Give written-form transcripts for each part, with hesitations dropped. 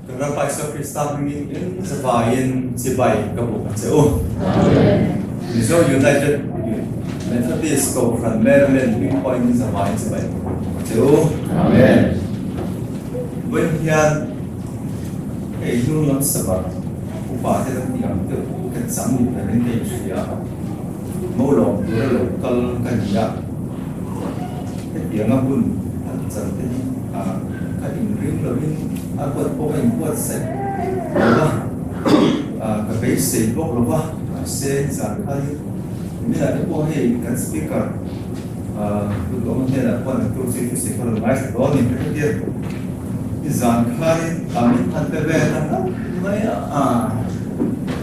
Kan Lalpa Isua Krista hmingin in zavaiin chibai ka buk a che u. Mizo United Methodist Kohhran Maryland hming pawhin in zavaiin chibai ka buk a che u. Amen. Vawiin hian hei hnung lam sabat upa te kan tih ang deuh ka chang ni berin ka inhria. Mo lawm tura lo kal ka ni a. Hetianga hun an chan te hi ka inring lovin a buat pawh ka inbuatsaih lo va, ka beisei bawk lo va, mahse zan khanin niminah te pawh hei kan speaker Hlutuama hnenah pawh an tur chu thusawi kha lo ngaithla dawn ni ka hretir. Zan khanin min han pe ve ta hlauh mai a,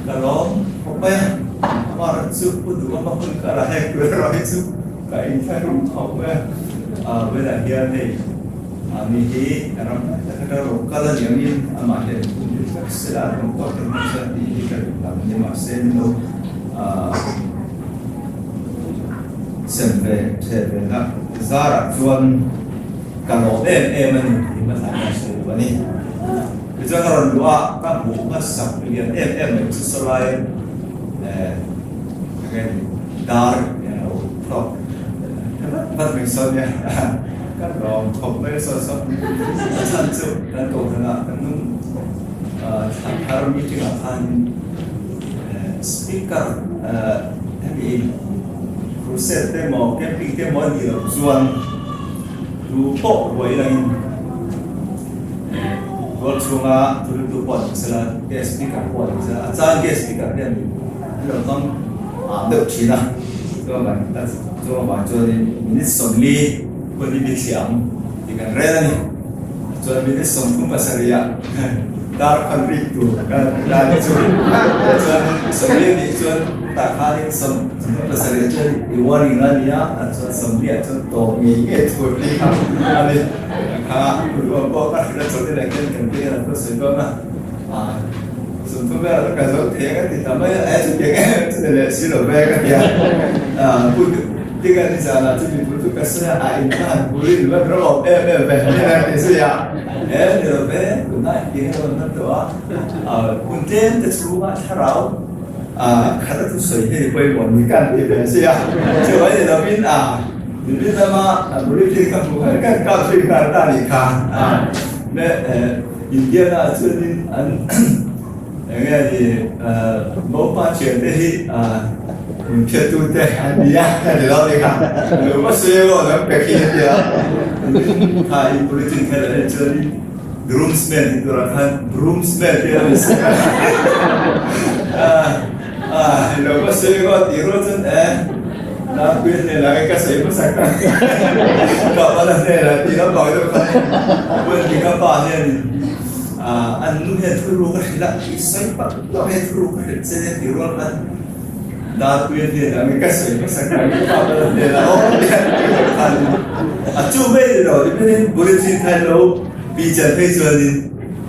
ka lawm khawp mai a, amaherawhchu chu Pu Duhawma hun ka la hek tur erawh hi chu Ka inthlahrung khawp e. Vawiinah hian hei mi hi ram tak atanga ro kal a ni angin amah hian kum dik tak sela an awm tawk em hmasa tih hi ka duh lam a ni. Mahse min lo sem ve theh ve na zarah chuan ka lawm em em a ni tih hmasa hian sawi duh a ni. Tichuan a rawn luh a, ka hmuh hmasak lian em em mai chu sawlai Dar eng lo thlawk vat vat mai sawn nia kan lawm khawp mai sawn sawn a chhan chu kan kohhran ah kan nung thlan thar meeting ah khan speaker hemi crusade te emaw camping te emaw a nih loh chuan tu pawh ruai langin Tual chhunga thuriltu pawh an sela, guest speaker pawh an sela, a chang guest speaker hian an lo hmang ah deuh thin a, chuan vang chuanin minute 40 hun hi bithliah ang tih kan rel a ni. Chuan minute 37 ah dar khan rik tur kan la ni chu. Chuan 40 nih chuan tah khanin 37 chuan i warning a nia, chuan 40 ah chuan tawp ngei ngei tur tih kha a ni. Kha ruah pawh ka hrilh a chawlh leh khian kan tih a lo sawi dawn a, sawmthum vel ah ka zo thei ang a ti ta mai a, eh chutiang em chu ni leh si lo ve ka ti a, pu Dika ni zan ah chumi thu chu ka sawi a, a in kha han pur in va rawh awm em em ve ni a ti zui a, eh ni lo ve tunah engtin nge rawn hman tawh a, hun tlem te chhungah thlarau khat a thusawi hi ni pawimawh ni kan ti ve zui a, chuvang ni lovin a. Nimin lama bulletin ka hmuh khan kan kap zui nghal ta nih kha. Me Indiana chuanin an enge ni Mopa thiante hi hmun phiattu te an ni a ka ti lo ni kha. Lo va sawi erawh an pe khi a tia. Nimin kha in bulletin kha la en chuanin groomsmen tih turah khan broomsmen tih a lo insawi a. Lo va sawi erawh tih rual chuan e. Nangpui hnenah nge ka sawi hmasa ka ka bala hnenah tih lam bang deuh kha Wendy ka pa hian an nu hian thuruk a hrilh a i sawi pah pah hian thuruk a hrilh che nia tih rual khan Nangpui hnenah nge ka sawi hmasa ka pa bala hnenah aw khan a chu mai ni lo depending bulletin khan lo pi chan phei chuanin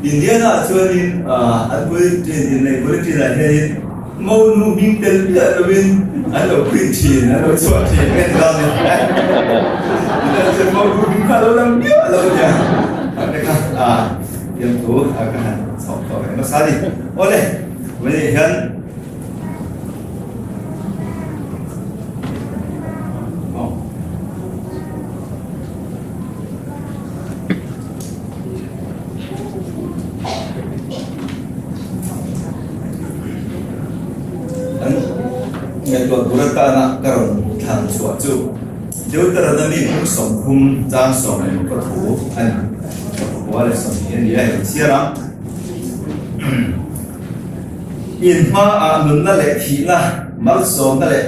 Indiana chuanin an bulletin innei bulletin ah hianin Mo nu hming tel miah loin an lo print thin, an lo chhuah thin nge ti lo ni. Mo nu hming kha lo lang miah lo nia. Te kha a tiang thu a ka han chhawk tawh ve hmasa ni. Awle, vawiin hian An ngaihtuah tur atana ka rawn thlan chhuah chu Deuteronomy bung 30 chang 10 ka thu a ni. Pakua leh 20 a ni a, hei chhiar ang. In hmaah nunna leh thihna, malsawmna leh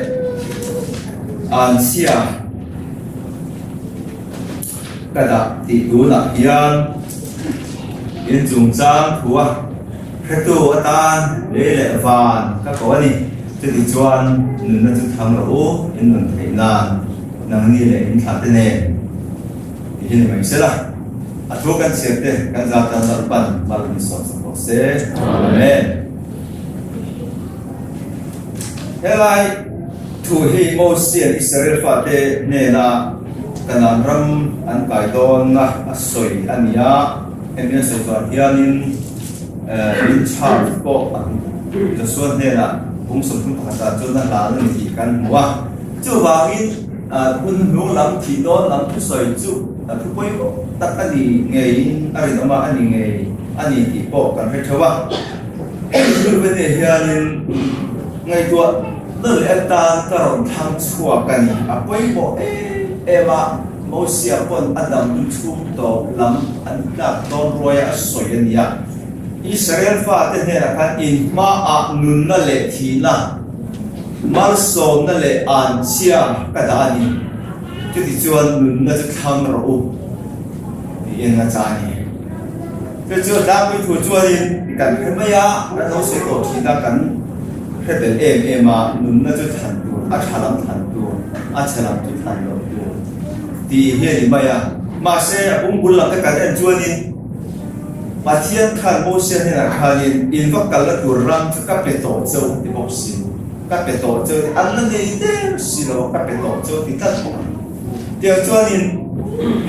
anchhia ka dah tih tunah hian in chungchang thua hretu atan lei leh van ka ko a ni. Chuti chuan nunna chu thang rawh u, in nun theih nan nangni leh in thlah te nen ti hi ni mai sela. A thu kan chhiar te kan zat tan Lalpan mal min sawm sak bawk se. Amen. Helai thu hi Mosian Israel fate hnena Kanaan ram an kai dawnna a sawi a ni a, hemi a sawi chuan hianin. In charge pawh Joshua hnenah kum 31 ah chuan a hlan a ni tih kan hmu a. Chuvangin hun hnung lam thih dawn lam thusawi chu thu pawimawh tak a ni ngeiin a rinawm a, a ni ngei a ni tih pawh kan hre theuh a. Hemi thil vete hianin ngaihtuah na leh atan ka rawn thlang chhuak a ni. A pawimawh em em a, Mosia pawn a dam hun chhung tawp lam an tlak dawn ruaia a sawi a ni a. Israel fate hnenah khan in hmaah nunna leh thihna, malsawmna leh anchhia ka dah a ni. Chutichuan nunna chu thlang rawh u tiin a chah a ni. Chu chu tlangpui thu chuanin kan hre mai a, kan lo sawi tawh thin a, kan hre bel em em a, nunna chu thlan tur, a tha lam thlan tur, a chhe lam chu thlan loh tur tih hi a ni mai a. Mahse, a bungbul lam te kan en chuanin Pathian khan Mosia hnenah khanin in va kalna tur ram chu ka pe tawh cheu ti bawk si, ka pe tawh cheu ti an la nei der si lo a, ka pe tawh cheu ti tlat bawk a. Tiang chuanin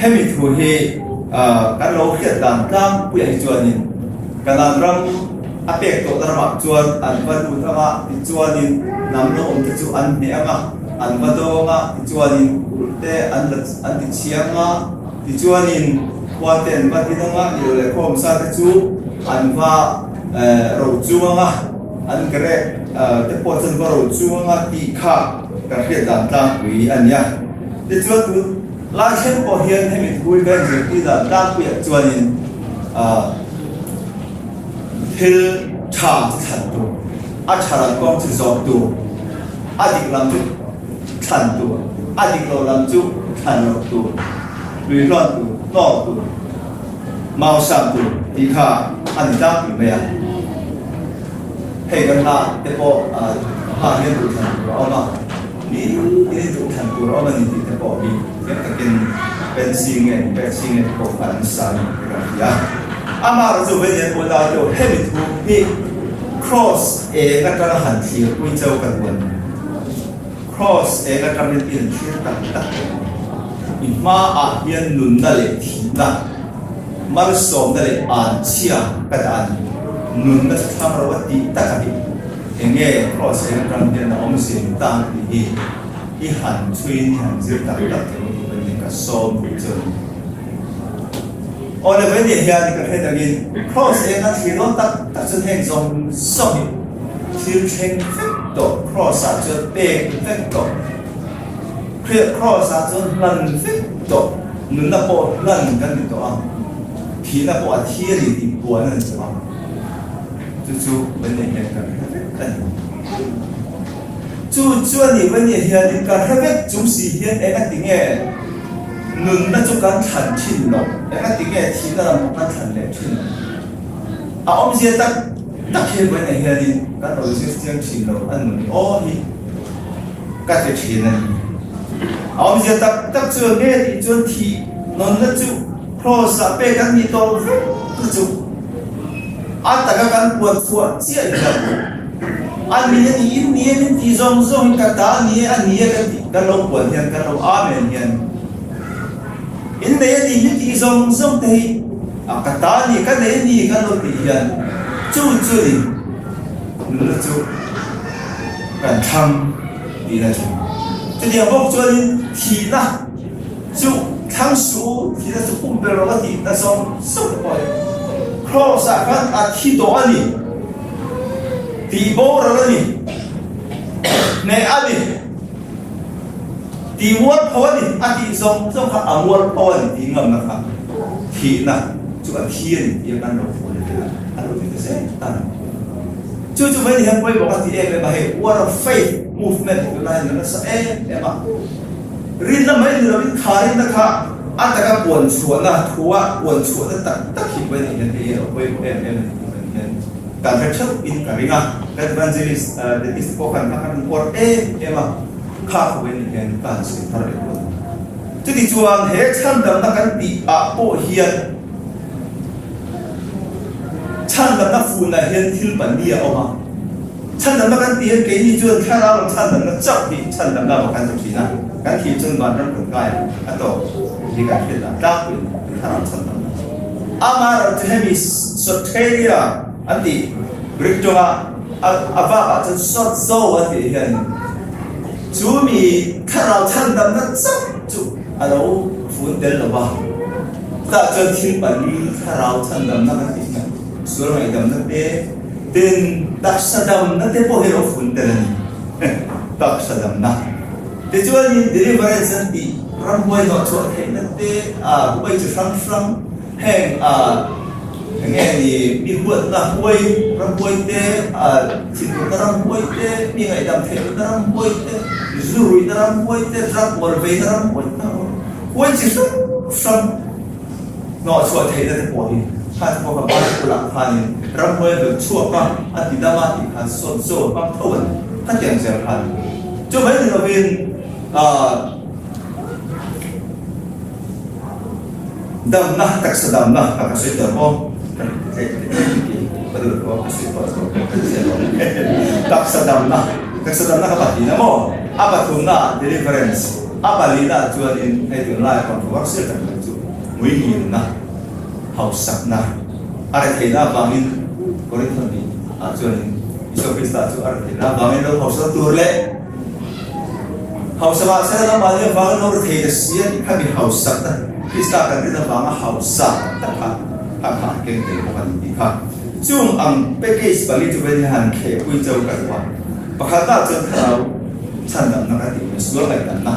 hemi thu hi kan lo hriat dan tlangpuiah hi chuanin Kanan ram a pek tawhna ramah chuan an va lut ang a, tichuanin hnam lo awmte chu an hneh ang a, an va dawng a, tichuanin kulh te an la an ti chhiang a, tichuanin khua te an va din ang a, ni lo leh khawmsa te chu an va ro chung ang a, an kerek te pawh chu an va ro chung ang a tih kha Kan hriat dan tlangpui a nia. Tichuan tun lai thleng pawh hian hemi thui ka inzirtir dan tlangpuiah chuanin thil tha chu thlan tur, a tha lam kawng chu zawh tur, a dik lam chu thlan tur, a dik lo lam chu thlan loh tur, lui hluan tur, hnawk tur, mau sam tur tih kha a ni tlangpui mai a. Hei kan hla te pawh hla hian duh thlan tur a awm a, ni tin duh thlan tur a awm a ni tih te pawh hi thiam takin Pensi nge Pepsi nge te pawh khan an sa a ni tih kan hria. Amaherawh chu Venian pawh dai deuh hemi thu hi Kraws eng atanga han thlirpui cheu ka duh a ni. Kraws eng atangin i han thlir tak tak teh ang. I hmaah hian nunna leh thihna. Malsawmna leh anchhia ka dah a ni. Nunna chu thlang ro a tih tak a ni. Enge Kraws eng atang hian a awmzia ni ta ang tih hi i han chhuiin i han zir tak tak thei maw tih pawhin ka sawm duh chu a ni. Aw le vei nih hian ka hre dangin Kraws eng a thlir dawn tak tak chuan heng zawng zawng hi thil thleng vek tawh Kraws ah chuan pek vek tawh. Kraws ah chuan hlan vek tawh, nunna pawh hlan kan ni tawh a, thihna pawh a thi a ni tih puan a ni tawh a, chu chu Vania hian kan hre vek a ni. Chu chu a ni Vania hianin kan hre vek chung si hian eng a ti nge nunna chu kan thlan thin loh, eng a ti nge thihna lam pawh kan thlan leh thin loh. A awmzia tak tak hi Vania hianin kan lo zir chiang thin lo a nun aw hi. Ka ti thin a ni. A awmzia tak tak chu nge tih chuan thih nawnna chu Kraws ah pek an nih tawh vek te chu a taka kan puan chhuah chiah hian a ni a ni in ni e min tih zawng zawng in ka ta a ni e a ni e kan tih kan lo puan hian kan lo amen hian in nei a ni min tih zawng zawng te hi a ka ta a ni ka nei a ni kan lo tih hian chu chu ni nunna chu Kan thlang tih na chu. Chutiang bawk chuanin thihna chu thlang suh u, thihna chu pumpe rawh a tih na zawng zawng te pawh hi Kraws ah khan a thi tawh a ni, tih boral a ni, hneh a ni, tih mualpho a ni, a tih zawng zawng kha a mualpho a ni tih ngamna kha thihna chu a thi a ni tih a kan lo hmuh leh vel a, a lo ti ta zel ta a ni. Chu chu mai ni hian pawimawh a ti em em a, hei Word of Faith movement tih lai hian a nasa em em a. Rinna mai ni lovin kha rinna kha a taka puan chhuahna, thua puan chhuahna tak tak hi mai ni hian hei hi a lo pawimawh em em a ni tih mai ni hian kan hre theuh in ka ring a. Kan evangelist Dennis te pawh khan kha kan uar em em a, kha kha mai ni hian ka han sawi thar leh dawn a ni. Chutichuan he chhandamna kan tih ah pawh hian, Chhandamna funah hian thil pahnih a awm a. Chhandamna kan tih hian keini chuan thlarau lam chhandamna chauh hi chhandamna vang kan ti thin a. Kan thih chuan vanram kan kai a tawk hi kan hriat dan tlangpuiin thlarau chhandamna. Amaherawhchu hemi Soteria. An tih Greek tawnga a bakah chuan sozo an tih hian chu mi thlarau chhandamna chauh chu a lo fun tel lo va. Chutah chuan thil pali thlarau chhandamna kan tih hian sual ngaihdamna te, tin taksa damna te pawh hi a lo fun tel a ni. Taksa damna. Tichuanin deliverance an tih ramhuai hnawhchhuah theihna te, huai chi hrang hrang, Heng enge ni mi huatna huai ramhuai te, thinurna ramhuai te, mi ngaihdam theihlohna ramhuai te, zu ruihna ramhuai te, drug uar veina ramhuai te huai chi hrang hrang hnawhchhuah theihna te pawh hi khan pawh kha Bible ah khanin ramhuai a rawn chhuak a, a ti dam a tih khan sawn zawn hmang tho a ni. Khatiang zel khan chu mai ni lovin Damna, taksa damna ka ka sawi tawh maw? Taksa damna, taksa damna ka pahnihna maw? A pathumna deliverance, a palina chuanin hei tunlaia controversial tak mai chu muihimna, hausakna, a retheihna avangin Korinth hnih ah chuanin Isua Krista chu a retheihna avangin lo hausa tur leh Hausa mahse lamah hian vang lo ri thei ta si a tih kha mi hausak ta Krista kan rin avanga hausa tak kha kha kha an keng tel bawk a ni tih kha chung ang package pali chu vei hian han khehpui cho ka duh a. Pakhatah chuan thlarau chhandamna ka tih mai sual ngaihdamna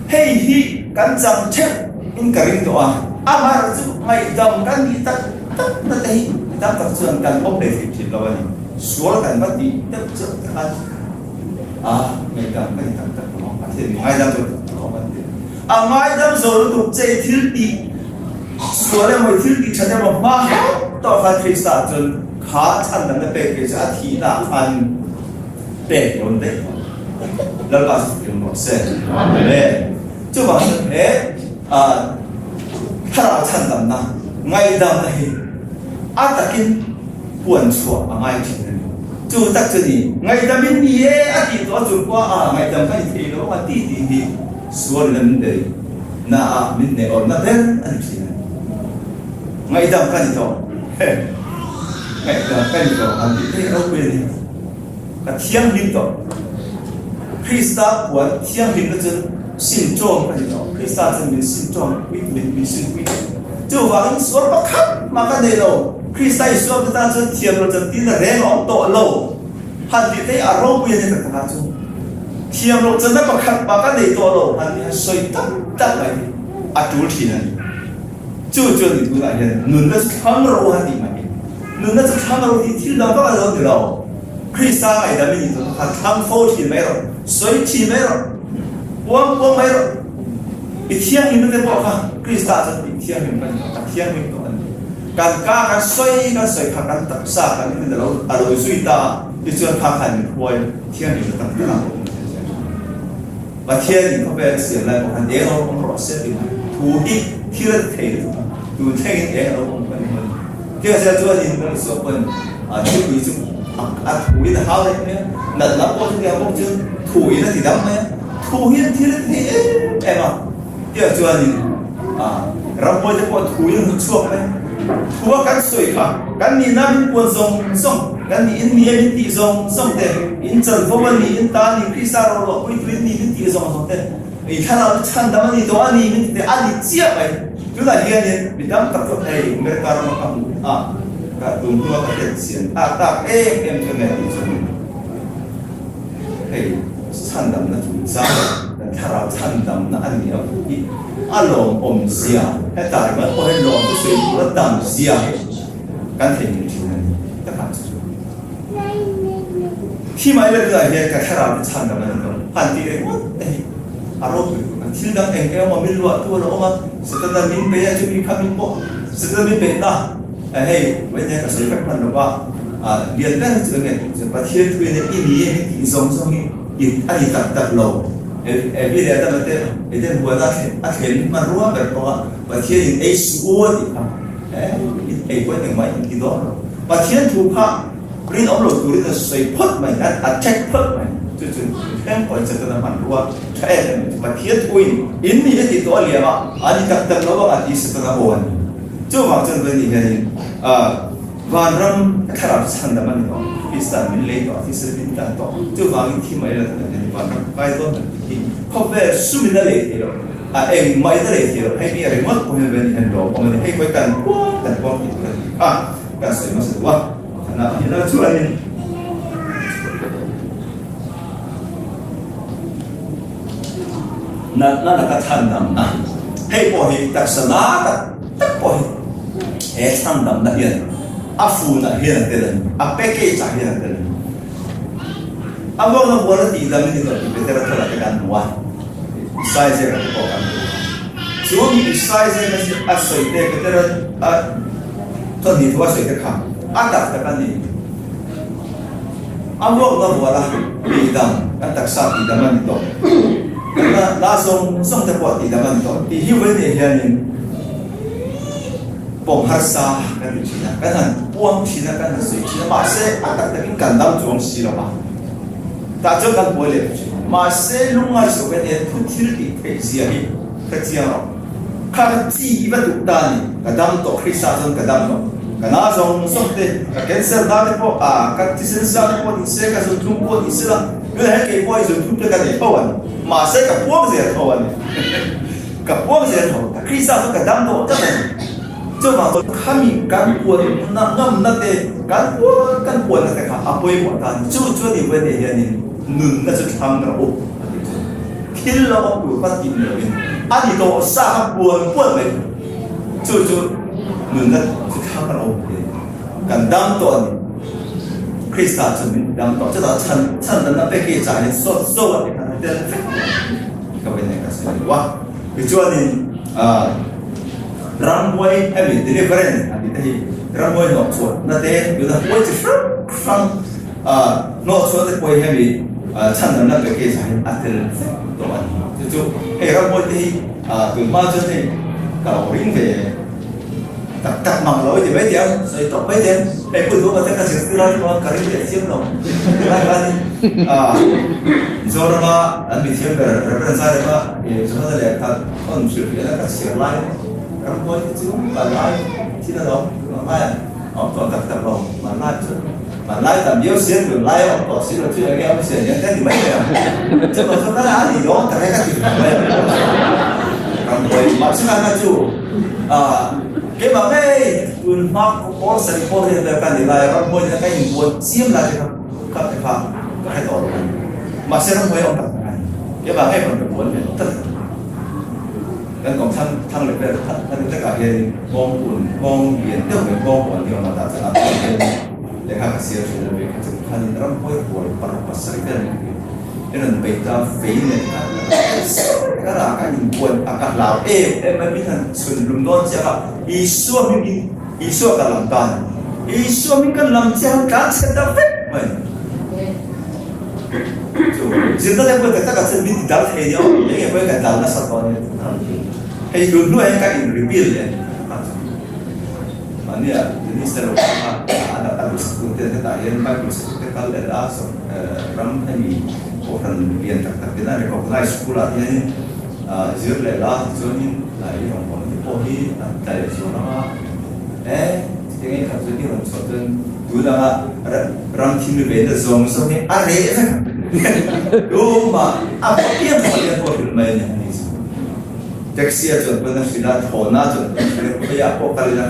hei hi kan chang theuh in ka ring tawh a, amaherawh chu ngaihdam kan nih tak tak na te hi mi tam tak chuan kan awm hlei thei thin lo a ni. Sual kan va tih deuh chauh tak a. A ngaidam ka ni tak tak lo a, Pathian mi ngaidam zo tak tak lo an ti. A ngaidam zo lutuk che i thil tih sual emaw i thil tih that emaw hma hauh tawh khan Krista chuan kha chhandamna pek thei chu a thihna khan pek dawn daih tawh. Lalpa chu hlim rawh se. Amen. Chuvang chuan he thlarau chhandamna ngaidamna hi a takin puan chhuah a ngai thin a ni. Chu tak chu ni, ngaihdam in ni e a tih tawh a chung pawh a ngaihdam kha ni thei lo a ti tih hi sual in a min bei na ah min hneh awrna ber a ni thin a ni. Ngaihdam ka ni tawh, ngaihdam ka ni tawh han tih theih ropui a ni. Ka thianghlim tawh. Krista puan thianghlimna chu sin ṭawm ka ni tawh. Krista chuan min sin ṭawm pui, min min sin pui tawh. Chuvangin sual pakhat mah ka nei lo. Krista Isua ka tan chuan thiam lo chantirna reng a awm tawh lo. Han tih te hi a ropui a ni tak takah chu. Thiam loh channa pakhat mah ka nei tawh lo han tih han sawi tak tak mai hi a ṭul ṭhin a ni. Chu chuan ni tunah hian nunna chu thlang ro han tih mai hi. Nunna chu thlang ro tih thil dang vak a lo ni lo. Krista ngaihdam i nih tawh kha thlang fo thin mai rawh, sawi thin mai rawh, puang puang mai rawh. I thianghlimna te pawh kha Krista chuan tih thianghlim ka ni tawh, ka thianghlim tawh a ni. Kan ka kan sawi kan sawi kha kan taksa kan in a lo a lo zui ta a, tichuan kha khan min hruai thianghlimna tak tak a awm thei zel. Pathian in khawvel a siam lai pawh khan eng a lo awm rawh se tih mai thu hi thil a ti thei lutuk a, tun thlengin eng a lo awm ka ni maw ni. Tiang zel chuan in kan suak pawn thilpui chu a thu in a hau reng mai a, nat lam pawh chutiang bawk chu thu in a ti dam mai a, thu hian thil a ti thei em em a, tiang chuan in ramhuai te pawh thu in a hmu chhuak mai a, thu a kan sawi kha kan nihna min puan zawng zawng, kan nih in ni a min tih zawng zawng te, in chanvo a ni, in ta a ni, Krista rawlawh puitu in ni min tih zawng zawng te, I thlarau chu chhandam a ni tawh a ni min ti teh a ni chiah mai. Tunah hianin mi tam tak chu hei America rama ka hmuh a, ka tum hnua ka hriat chian tak tak em em chu nge tih chu hei chhandamna chungchang kan thlarau chhandamna a ni a hi a lawmawm zia hetah ringawt pawh hian lawm chu sawi tur a dam zia hi kan theihnghilh thin a ni takah chu chu. Khi mai la tunah hian ka thlarau chu chhandam a ni tawh. Han tih ringawt te hi a ropui tur a. Thil dang eng eng emaw min luah tu a lo awm a, Setana min bei a, chumi kha min pawh Setana min beih na hei vawiin hian ka sawi vek hman lo va, lian ber chu enge tih chu Pathian thu in i ni e min tih zawng zawng hi i a ni tak tak lo. Evi leh Adama te Eden huan a a thlen hmanrua ber pawh a Pathian in ei suh u a tih kha. Ei pawhin engmah in ti dawn lo. Pathian thu kha rinawm lo turin a sawi phawt mai, a check phawt mai. Chu chu thleng pawhin Setana hmanrua tha em em mai. Pathian thuin in ni a tih tawh a liam a, a ni tak tak lo ang a ti Setana aw a ni. Chuvang chuan vei ni hianin. Vanram ka thlarau chu chhandam a ni tawh, Krista'n min lei tawh, thisen min tlan tawh, chuvangin thi mai la tak a ni, vanram ka kai dawn tak tih hi khawvel sumin a lei thei lo, a engmah in a lei thei lo, hei mi a ringawt pawh hian veni hian lawm awm a ni, hei khawi kan puang kan puang tih tur a ni kha kan sawi hmasa duh a, pakhatna pahnihna chuanin. Natna laka chhandamna, Hei pawh hi taksa na tak tak pawh hi he chhandamna hian a funah hian a tel a ni, a package ah hian a tel a ni. A vawkna hual a tihdam in ni tawh tih Petera thawlah te kan hmu a, Isai ziakah te pawh kan hmu a. Chu mi Isai ziakna chu a sawi te Petera a chawhni thu a sawi te kha a tak tak a ni. A ruakna rual a tihdam, kan taksa tihdam a ni tawh. Kan la zawng zawng te pawh tihdam a ni tawh tih hi vawi nei hianin pawm harsa kan ti thin a, kan han puang thin a, kan han sawi thin a, mahse a tak takin kan dam chuang si lo a, tah chuan kan buai leh thin. Mahse lungngaihsawh kan hian thu thil tih theih zia hi ka chiang lo. Kha ka chi i va duh ta ni, ka dam tawh Krista chuan ka dam tawh. Ka na zawng zawng te, ka cancer na te pawh, ah ka thisen sa te pawh ni se, ka zunthlum pawh ni se la, tunah hian kei pawh i zunthlum te ka nei tho a ni. Mahse ka puang zel tho a ni. Ka puang zel tho. Ka Krista chuan ka dam tawh tlat a ni. Chuvang chuan khami kan puan na ngamna te, kan puan kan puanna te kha a pawimawh ta a ni. Chu chuan i vawiin hianin nunna chu thlang rawh u a ti chu. Thil lo awm tur kha tih ni loin a ni tawh sa kha puan puan mai tur. Chu chu nunna chu thlang kan awm thei. Kan dam tawh a ni. Krista chu min dam tawh. Chutah chhan chhan danna package ah hian sawt zo a ti khan a tel vek tawh a ni. Ka vawiin ka sawi duh a. Tichuanin ah ramhuai hemi deliverance an tih te hi ramhuai hnawhchhuah na te tuna huai chi hrang hrang ah hnawhchhuah te pawh hi hemi chhandamna package ah hian a tel vek tawh a ni. Chu chu hei ramhuai te hi tun hma chuan hei ka lo ring ve tak tak mang lo i ti mai teh ang, sawi tawp mai teh ang. Hei pu Duhma te ka zirtir lai chuan ka ring leh chiam lo tilai khanin Mizorama an mithiam ber Reverend Zairema Jonathan leh kha thawn hrilhfiahna ka chhiar lai ramhuai te chu ka lai thil a lo awm lai a awm tawh tak tak lo hmanlai chuan Hmanlai tam viau siam tur lai a awm tawh si lo chu enge awm siam hian ka ti mai mai ang. Chutah chuan ka a ni dawn tak e ka ti mai mai ang. Rambuai mahse kha kha chu ah keimah ngei tun hma pawl sarih pawl hian vel ka ni lai rambuai hian ka inbuan chiam lai te kha kha te kha ka hre tawh lo a ni. Mahse rambuai a awm tak tak a ni. Keimah ngei pawn ka buan ve lo tlat a ni. Kan kawm thlang thlang leh vel khat khat takah hianin nghawng un nghawng lian deuh mai nghawng huan hi a awm a tah chuan a hmuh hian lehkha ka siam thin a ve kha chu khanin ramhuai hual paruk pasarih vel mai hi i rawn bei ta fei leh ka ka rah ka inbuan a ka hlau em em mai min han chhun lum dawn chiah a Isua hmingin Isua ka lam ta a ni Isua hming kan lam chiah a tlan chhe ta vek mai. Chu zirna te pawh tak takah chuan min ti dal thei nia aw, eng nge pawhin ka dal nasa tawh a nia tih kha. Hei tun hnuah hian ka in reveal leh a ni kha chu. Mahnia Denise te lo kha a a duhsak tu te hetah hian Bible sikul te kal leh la sawm ram hemi kohhran lian tak tak ten a recognize school ah hianin zir leh la tichuanin i rawngbawlna te pawh hi a tla leh zual ang a, e chutiang engkhat chu i rawn chhuah chuan Tun anga ram thil ve na zawng zawng hi a reh vek ang. Tumah a piang pawh hian pawh hrilh mai a ni ani chu. Taxi a chuan pawn a hrilh a, thlawhna a chuan pawn a hrilh a, khawiah pawh kal ila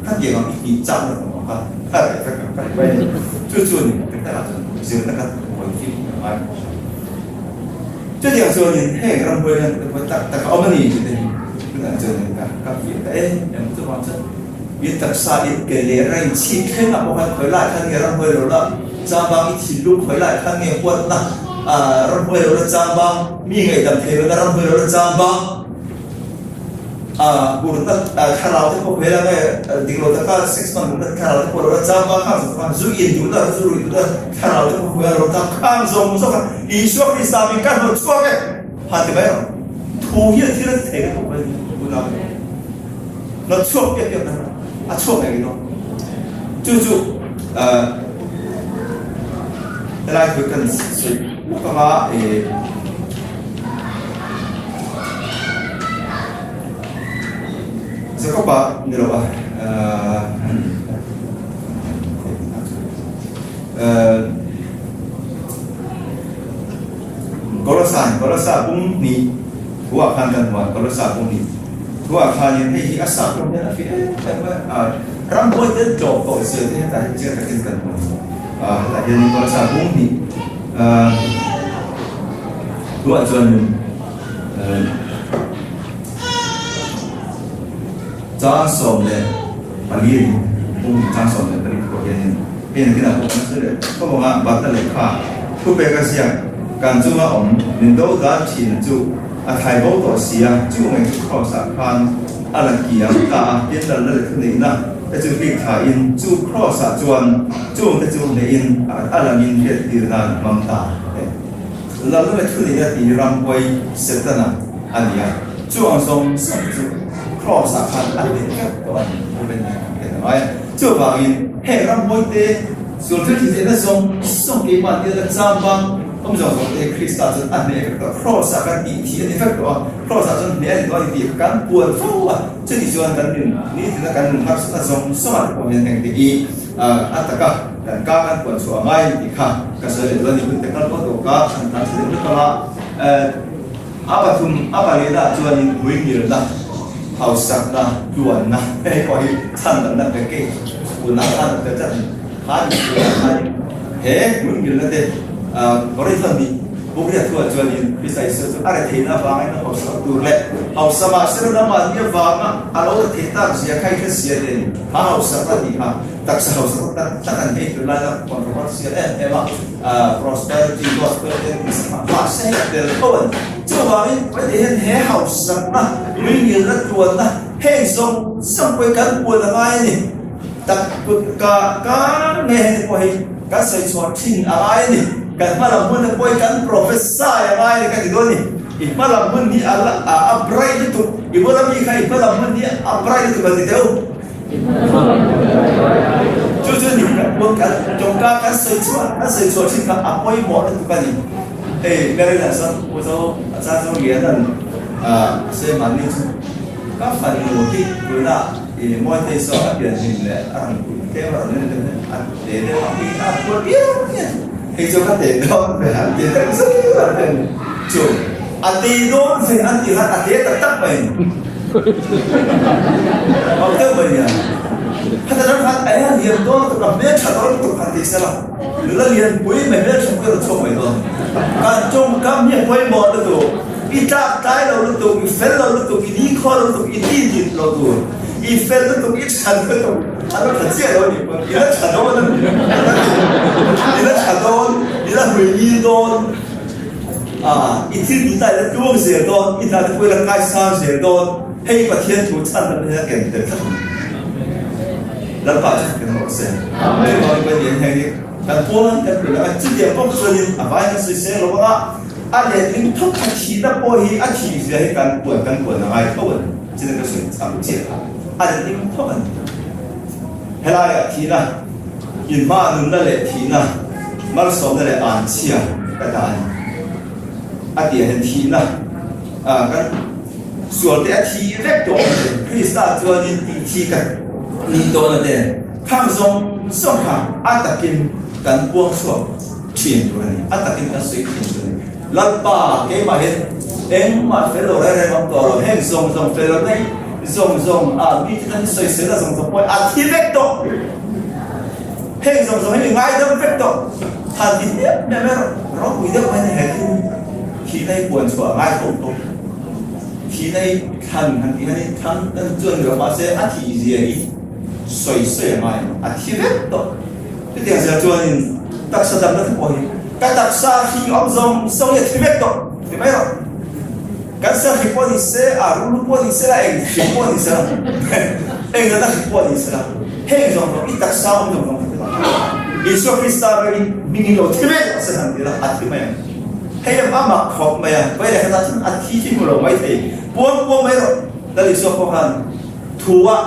khatiang ang i tih chak na awm ang kha a reh vek ang ka ti mai a ni. Chu chu a ni tak takah chuan zirna kha hawi fim a ngai khawp mai. Chutiang chuanin heng ramhuai hian tak tak a awm a ni tih te hi tunah chuanin ka fiah ta em em chuvang chuan I taksa in ke leh rain chhit thleng ah pawh khan khawi lai khan nge ramhuai lo la chambang i thinlung khawi lai khan nge huatna ramhuai lo la chambang mi ngaihdam thei lo na ramhuai lo la chambang hurna thlarau te pawh khawi lai nge dik lo taka sex hman duhna thlarau te pawh lo la chambang khang zawng khan zu in duhna zu ruih duhna thlarau te pawh khawi lai lo ta khang zawng zawng khan Isua Krista min kan hnawt chhuak e han ti mai rawh thu hian thil a ti thei lutuk mai unau te. Hnawt chhuak piak piak na a chhuak ngei dawn. Chu chu helai thu kan sawi lawk anga Jacob-a ni lo a. Kolosa Kolosa bung hnih thuah khan kan hmu a, Kolosa bung hnih thuah khanin hei hi a sap rawng hian a fiah em em mai a, rambuai te tlawh tawh zia te hetah hian chiang takin kan hmu a, hetah hianin Kolosa bung hnih thuah chuanin Chang 14 a ni. Pum chang 14 pawh hianin hei nakinah pawh kan sawi leh khawp ang a, Batna lehkha thupek a ziak kan chunga awm min do dan thin chu a thlai bo tawh si a, chu ngei chu Kraws ah khan a la kiang ta a, tin lalna leh thuneihna te chu hlik thla in chu Kraws ah chuan chung te chu neihin a langin hriat tir nan hmang ta e. Lalna leh thuneihna tih hi ramhuai Setana a ni a, chu ang zawng zawng chu Kraws-ah khan a let vek tawh a ni tih rin hi kan hriat a ngai a. Chuvangin heng ramhuai te, sual thil thiltihna zawng zawng keimah tia la cham bang awm zawng zawng te hi Krista chuan a hneh vek tawh a, Kraws-ah khan tih thih a ni vek tawh a, Kraws-ah chuan hneh a ni tawh a ni tih kan puan fo a, chuti chuan kan nun nitina kan nun harsatna zawng zawngah te pawh hian heng te hi a taka Kan ka kan puan chhuah a ngai a ni tih kha ka sawi leh dawn a ni. Hun te kal pawh tawh ka han tan chhe deuh hlek ang a, a pathum a palina ah chuanin hmuingilna, hausakna, tluanna hei pawh hi chhan danna package unah khan a tel tlat a ni. Kha ni tunah khanin he hmuingilna te Korinth nih Bukria thuah chuanin Krista Isua chu a retheihna avangin a hausa tur leh hausa mahse ram mahni avanga a lo rethei tak zia kha i hre sia te a ni. Kha hausakna tih kha Taksa hausa tak tak tak an hei tur laia controversial em em a, prosperity gospel te an tih sak a, mahse hei a tel tho a ni. Chuvangin heti hian he hausakna, luingilna, tluanna heng zawng zawng pawh hi kan puan a ngai a ni. Tak kut ka kar nge heti pawh hi kan sawi chhuah thin a ngai a ni. Kan hma lam hun te pawh hi kan prophesy a ngai a ni ka ti dawn a ni. I hma lam hun hi a bright lutuk, i bula mi kha i hma lam hun hi a bright lutuk a ti deuh. Chu chu ni kan puan kan tawngka kan sawi chhuah kan sawi chhuah thin kha a pawimawh lutuk a ni. Hei Maryland chuan Pu Zo a chang zo lian an sawi mahni chu ka fanu hi tuna i Mawitei saw a pian hlim leh a rawn kulh tlem a rawn en deuh hian a te deuh a hming a puar viau mai a. Hei chu ka te dawn ve an ti deuh zet a ni. Chu a te dawn ve an tih khan a te tak tak mai. Mak deuh mai nia. Heta ram khan a en lian dawn lutuk a, hmel tha dawn lutuk han tih sela, nula lian pui mai hmel tha pui a rawn chhuak mai dawn. Kan tawngkam hi a pawimawh lutuk, i tlak tlai lo lutuk, i fel lo lutuk, i nikhua lo lutuk, i ti dik lo tur, i fel lutuk, i tha lutuk, a la tha chiah lo a nih pawn, i la tha dawn a ni, i la tha dawn, i la hui ngil dawn. I thil tih ta i la tluang zel dawn, i hna te pawh i la kaisang zel dawn, hei Pathian thu chhan lam hian a ken tel tlat a ni. Lalpa chu ken rawh se. Chuvangin Pathian hian hi kan puan kan pe leh a, chutiang bawk chuanin a vai kan sawi seng lo ang a, a letling thawk a thihna pawh hi a thih zia hi kan puan kan puan a ngai tho a ni. Chutiang ka sawi cham chiah kha a letling thawk a ni. Helaiah thihna, inhma nunna leh thihna, malsawmna leh anchhia ka dah a ni. A tih ah hian thihna kan sual te a thi vek tawh a ni. Krista chuanin tih thi ka nih tawhna te khang zawng zawng kha a takin kan puang chhuak thin tur a ni. A takin kan sawi thin tur a ni. Lalpa keimah hian engmah fel lo reng reng awm tawh lo, heng zawng zawng fel lo nei zawng zawng a mite tan hi sawisel a zawng zawng pawh a thi vek tawh. Heng zawng zawng hi mi ngaidam vek tawh. Than ti hmiah hmiah mai rawh, ropui deuh mai ni he thil thihna hi puan chhuah a ngai tho tawh. Thihna hi thlan han tih hian thlan tan chuan ni lo mahse a thih zia hi sawi sawi a ngai a thi vek tawh. Chutiang zia chuanin taksa damna te pawh hi ka taksa hri awm zawng zawng hi a thi vek tawh ti mai rawh. Kan sa hri pawh ni se, a rulu pawh ni se la, eng hri pawh ni se la, eng natna hri pawh ni se la, heng zawng zawng i taksa awm zawng zawng thi vek. Isua Krista vengin hmingin lo thi vek rawh se han ti la, a thi mai ang. Hei a mak khawp mai a, vawi leh khatah chuan a thi hi hmu lo mai thei, puang puang mai rawh. Lal Isua pawh khan thu a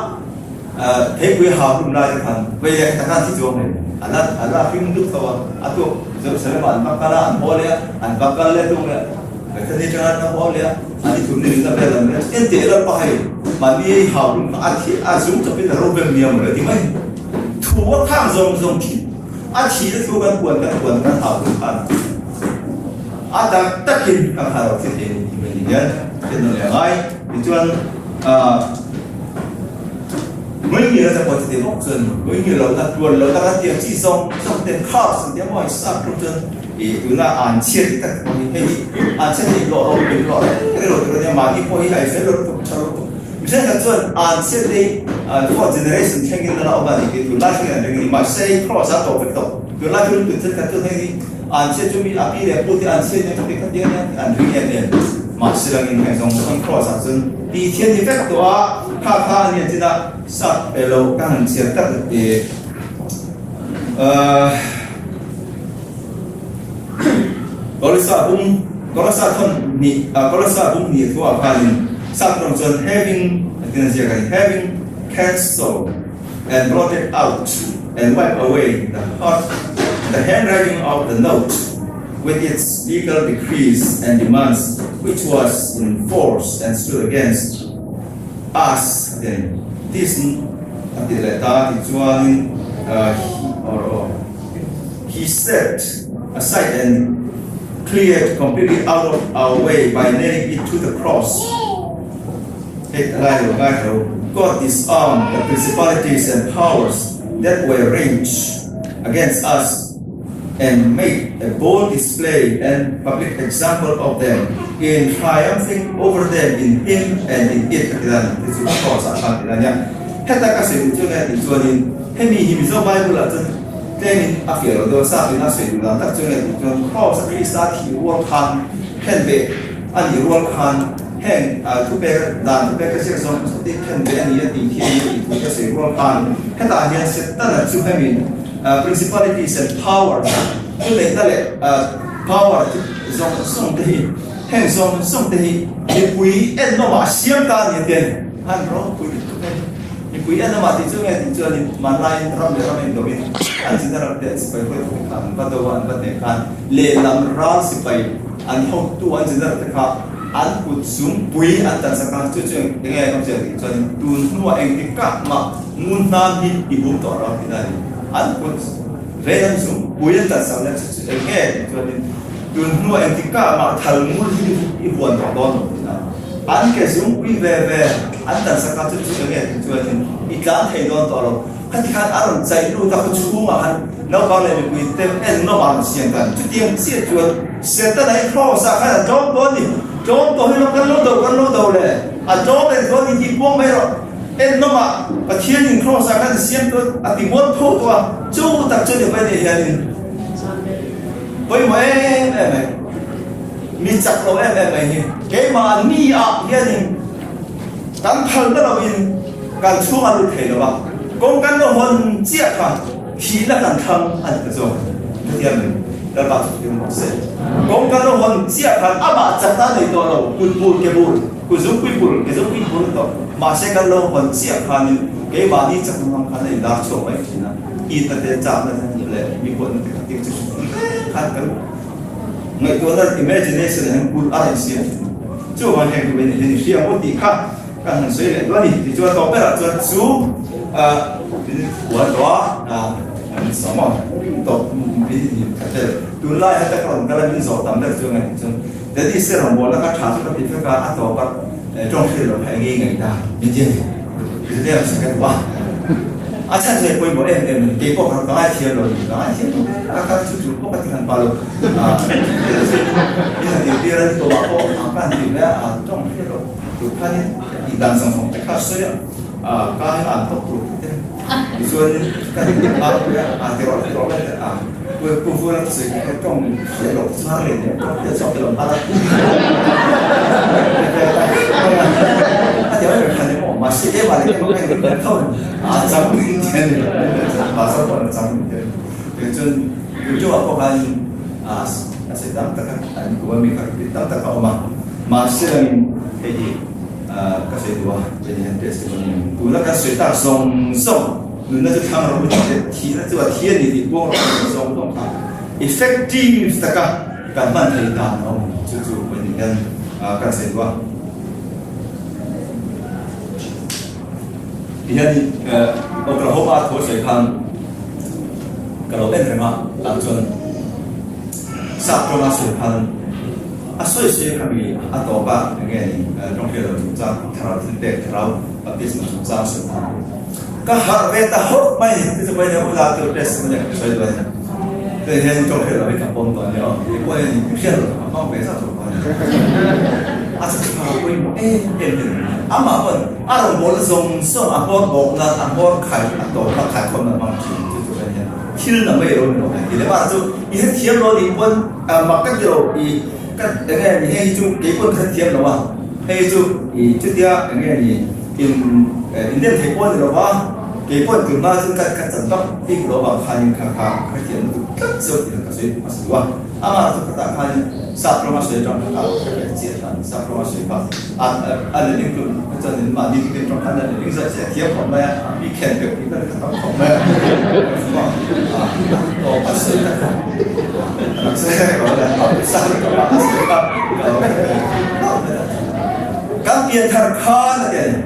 Theipui hau hlum lai te khan vei leh khat khan thi chuang hle a la a la hring duk tho a, a tuk Jerusalem ah an va kal a, an haw leh a, an va kal leh tung leh Bethany atanga an la haw leh a, an i thum ni rinna vel an vel en teh lalpa hei mahni hau hlum kha a thi a zum chawpin a ro vem nia mawle ti mai thu a khang zawng zawng thin. A thihna thu kan puan kan puan kan hau tum khan a tak takin kan hal lo thil thei a ni tih mai ni hian thil nawn leh a ngai. Tichuan Ngawi ngil a pawh chuti bawk chuan ngawi ngil lohna tuan lohna kan tih ang chi zawng zawng ten carbs an ti a maw sap tluk chuan ih tuna an chhiat hi tak pawh hi hei hi an chhiat hi hlawh ro hlawh hlawh reng reng lo tur a nia mahni pawh hi a i fel lo lutuk tha lo lutuk mihring khat chuan an chhiat hi fourth generation thlengin a la awm a ni tih tunlai thlengin an ring a ni mahse hei cross a tawp vek tawh tunlai chu ringtu thenkhat chuan hei hi an chhiat chu mi a pi leh pu te an chhiat nia chuti khat diak nia an ring em em mahse langin heng zawng zawng cross ah chuan Tih thian ni vek tawh a, kha kha a nia chin a sap pe lo ka han chhiar tak i Kolosa bung Kolosa thawn hnih Kolosa bung hnih thu ah khanin sap tawng chuan having a tin a ziak a ni having cancelled and blotted out and wiped away the hot the handwriting of the note with its legal decrees and demands which was in force and stood against us a ti a ni. This a ti leh ta tichuanin or aw he set aside and cleared completely out of our way by nailing it to the cross. Hei lai lo ngai tho. God disarmed the principalities and powers that were raged against us and made a bold display and public example of them in triumphing over them in him and in it a ti dan te chu cross ah khan ti dan nia. Heta ka sawi duh chu nge tih chuanin hemi hi Mizo Bible ah chuan tlemin a fiah loh deuh a, sap in a sawi duh dan tak chu nge tih chuan cross a Krista thih rual khan khen beh a nih rual khan heng thupek dan thupek ka ziak zawng zawng te khen beh a ni a tih khi a ni a tih thu ka sawi rual khan hetah hian Setana chu hemi Principalities and powers thu neihna leh power chu zawng zawng te hi heng zawng zawng te hi mipui en lamah a siam ta a ni a ti a ni. Han ropui lutuk e. Mipui en lamah tih chu nge tih chuanin hmanlaiin ram leh ram a indawhin an zina ram te an sipai huai te kha an va do a an va hneh khan lehlam ral sipai an hotu an zina ram te kha an kut zungpui an tan sak a chu chu eng nge awmzia tih chuanin tun hnuah engtik kah mah Ngun hnan hi i hum tawh lo tih na ni. An kut reng an zum pui an tan sak leh chu chu eng nge tih chuanin tun hnuah engtik kah mah thal ngur hi i huan tawh dawn lo tih na. An ke zum pui ve ve an tan sak a chu chu eng nge tih chuanin i tlan thei dawn tawh lo. Khati khan a rawn chaih lut a khaw chhungah khan naupang leh mipui te en nawm a rawn siam khan chutiang chiah chuan Setana hi Cross ah khan a tlawm tawh a ni. Tlawm tawh hi lo kan lo do kan lo do le a tlawm reng dawn ni tih puang mai rawh. Ennawmah Pathianin Kraws-ah khan siam tawh a ti mual pho tawh a, chu tak chu ni pai nei hianin pawimawh em em mai, mi chak lo em em mai hi keimah ni ah hianin kan phal na loin kan chhung a lut thei lo a, kawng kan lo hawn chiah kha thihna kan thlang a ni ta zawk hetiang ni Lalpa chu thil rawh se. Kawng kan lo hawn chiah khan amah chakna a nei tawh lo, kut bur ke bur. Ku zungpui bul, ke zungpui bul tawh. Mahse kan lo hawn chiah khanin keimahni chak hmang khan a indar chhuak mai thin a, itna te, chakna te leh mi huatna te kha tir chu hreng khan kan ngaihtuahna, imagination, ah hian kulh a rawn siam thin. Chuvang hian ku en hian i hria maw tih kha kan han sawi leh duah a ni. Tichuan tawp berah chuan chu huan tawh a, an sawm a, tawp tunlai heta ka rawn kal a min zawh tam ber chu a ngaih chuan Daddy se rawngbawlna ka tha chu ka ti vek a, a tawp a tawng hriat loh kha eng nge ngaih ta min ti a ni. Zirlai ang sawi ka duh a, a chhan chu hei pawimawh em em a ni, kei pawh ka ngaithiam lo a ni, ka ngaithiam lo hle a, ka chu chu pawh ka ti hran pah lo, min han tirtir a ni tawpah pawh ka han ti mai a, tawng hriat loh tur khanin tih dan zawng zawng te kha sawi a, ka hi an thawk tur te tichuanin ka a a ti rawh ti rawh mai a. Pu Vula chu sawi kha tawng hriat loh chhar leh nen tawng hriat chhuak te lo hman a. A ti mai khan emaw mahse ema leh ema ka engkim hian tho a chang te ni mahse pawh an chang te ni chuan tu ah pawh khan a a sawi tam tak a an kum a mi kha tam tak a awm a mahse langin hei hi ka sawi duh a hei hian testimony tuna kan sawi tak zawng zawng Nunna chu thlang rawh u tih leh thihna chu a thi a ni tih pawh rawh u zawng zawng kha effective taka kan hman thei dan a awm chu chu pawh hian kan sawi duh a. Tihian Oklahoma thu a sawi khan. Ka lo en reng a, tah chuan sap tawnga sawi khan a sawi sawi kha mi a tawp a, enge ni tawng hriat lo chungchang thlarau thil pek thlarau baptisma chungchang sawi khan ka harh ve ta hawk mai ni ti chu mai nia ula tur test mai nia ka sawi duai nia chuan hian tawng hriat lo hi ka pawm tawh nia aw ti pawh hian hriat lo ka hmang ve zauh zauh tawh nia a chu tha pawimawh em em hi amah pawn A rawngbawlna zawng zawng a hmawr bawk nan a hmawr khai a tawp a khaikhawm nan hmang thin chu chu ania thil na mai lo ni lo han ti leh mahse chu i hrethiam lo nih pawn mak ka ti lo i ka enge ni hei hi chu kei pawn ka hrethiam lo a hei chu i chutia enge ni in in dem thei pawh a ni lo va kei pawn tunhma chu ka ka chan vak bik lo avang khanin kha kha ka hrethiam lutuk tlat zeuh tih ka sawi hmasa duh a amah chu ka tah khanin sap rawng a sawi atang kha ka lo hre ve chiah ta a ni sap rawng a sawi kha. A letling tur chuan in mahni tukin tawng khan a letling zat chiah thiam khawp mai a, mi khen deuh tih vel kha tam khawp mai a. Tawp a sawi tak a. Rak sawi tak a a sa ka a sawi kha kan pian thar khan a ti a ni.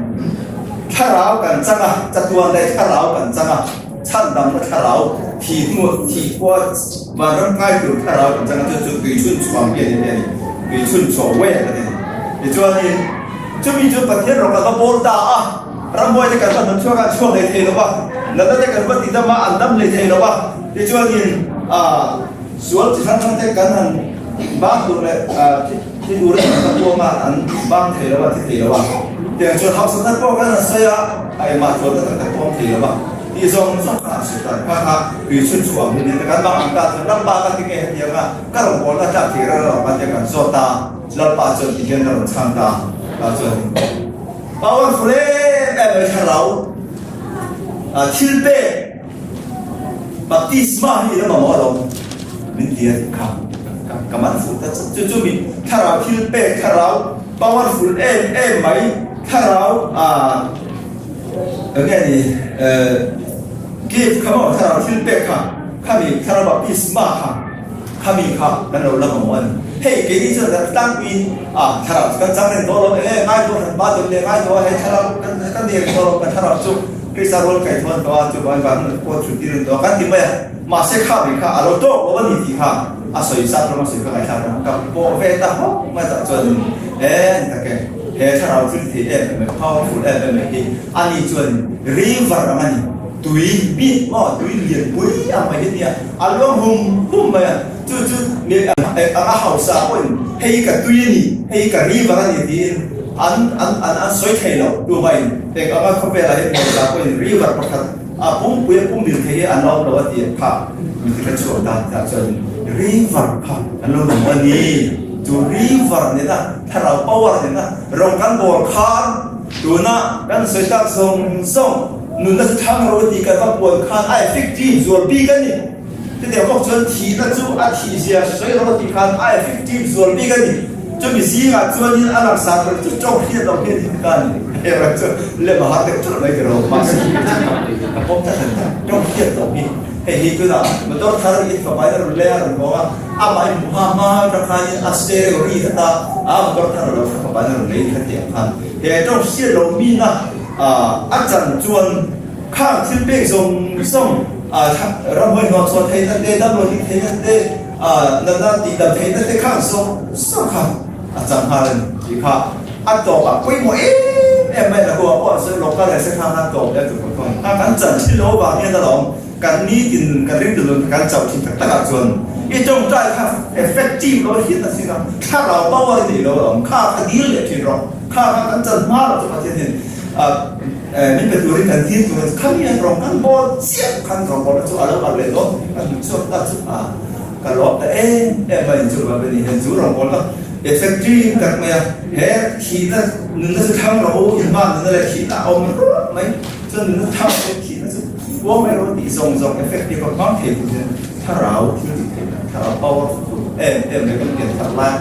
Thlarau kan chang a, chatuan leh thlarau kan chang a, chhandamna thlarau, thi hnu thi khua vanram kai tur thlarau kan chang a, chu chu tui chhun chhuang hi a ni a ni. Tui chhun chhuah uai a ni. Tichuanin, chumi chu Pathian rawng kan va bawl ta a, ramhuai te kan va hnawt chhuak a, an chhuak hlei thei lo va, natna te kan va ti dam a, an dam hlei thei lo va. Tichuanin, ah, sual chi hrang hrang te kan han bang tur leh, ah, thi tur in kan va tuam a, an bang thei lo va, thi thei lo va. Tiang chuan hausakna pawh kan han sawi a, a engmah chuan na tak tak pawh an thei lo va. Tih zawng zawng kha an sawi ta. Kha kha tui chhun chhuah ang hi ni ta. Kan bang ang ta chuan Lalpa ka ti nge hetiang a, ka rawn bawlna tlak thei reng lo ang a tia kan zawt a. Lalpa chuan ti hian a rawn chhang ta ta chuan powerful em em mai thlarau thil pek baptisma hi ila mamawh lo min ti a tih kha ka man fuh ta chu chu mi thlarau thil pek thlarau powerful em em mai thlarau eng nge ni gift kha maw thlarau thil pek kha khami thlarau baptisma kha Khami kha kan lo la mamawh a ni. Hei keini chuan kan tlangpuiin a thlarau chu kan chang reng dawn lo, enge ngai dawn han ba dawn leh ngai dawn a, hei thlarau kan kan nei reng dawn lo, kan thlarau chu Krista rual kai thawn tawh a, chuvangin van hun pawh chhut tir reng tawh a kan ti mai a. Mahse khami kha a lo tawk lo a ni tih kha a sawi zat rawng a sawi kha ngaihthlak reng a, ka pawh ve ta hawk mai tah chuanin he ni tak e, he thlarau thil thei em em mai, powerful em em mai hi a ni chuan river ang a ni. Tui bik maw, tui lian pui ang mai hi nia, a luang hum hum mai a, chu chu mi eng anga hausa pawhin hei hi ka tui a ni, hei hi ka river a ni tiin an an an an sawi thei lo. Tumahin eng anga khawvelah hian hausa pawhin river pakhat a pumpui a pumbil thei hi an la awm lo a ti kha mi ti ka chhuak ta tah chuan river kha an lo awm a ni. Chu river nena thlarau power nena rawng kan bawl khan tuna kan sawi tak zawng zawng Nunna chu thlang ro tih kan va puan khan a effective zual bik a ni. Chutiang bawk chuan thihna chu a thih zia sawi ro tih khan a effective zual bik a ni. Chumi zingah chuanin a langsar ber chu tawng hriat lo hian in ka ni. Erawh chu lem a har deuh ṭeuh mai ka ro. Mahse ka pawm tlat a ni. Tawng hriat lo hi hei hi tunah motor thar in fapa in a rawn leng a rawn hawng a, amah in hmu hma hma atang khanin a stereo ri kha ta a motor thar a lo fapa in a rawn lei kha tih ang khan he tawng hriat lo mina A chan chuan khang thil pek zawng zawng ramhuai hnuah chhuah theihna te, damlo tih theihna te, natna tih dam theihna te khang zawng zawng kha a chang nghal a ni tih kha a tawpah pawimawh em em mai a huah pawh sawi lawk ka reh se khang a tawp leh tur pawh a kan chan thin lo avang hian alawm kan nitin nun kan ringtu nun kan chauh thin tak takah chuan i tawngtai kha effective lo hian a sin a, thlarau power i nei lo alawm kha kha dil leh thin rawh. Kha kha kan chan hma loh chu Pathian hian min pe turin kan thil tur a ni. Khami an rawng kan bawl chiah khan rawng bawlna chu a lo kal leh dawn kan hmu chhuak ta chu a ka lawm ta em em mai chu va ni hian chu rawng bawlna effective tak mai a he thihna nunna chu thlang rawh u inhma nunna leh thihna a awm rup mai chuan nunna thlang rawh u thihna chu kuang mai rawh tih zawng zawng effective a hmang thei tur hian thlarau thil tih theihna thlarau powerful em em mai kan pian thar lai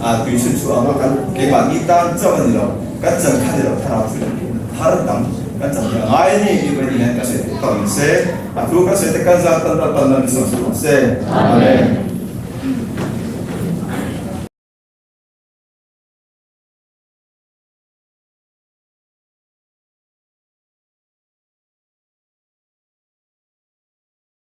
a tui chhun chhuah anga kan keimahni tan chauh a ni lo, kan chan kha ni lo thlarau thil tih theihna thar dang kan chan hi a ngai a ni tih pawhin hian ka sawi theih tawh ang se, a thu ka sawi te kan zan tan tan tan nan min sawm sak ang se. Amen.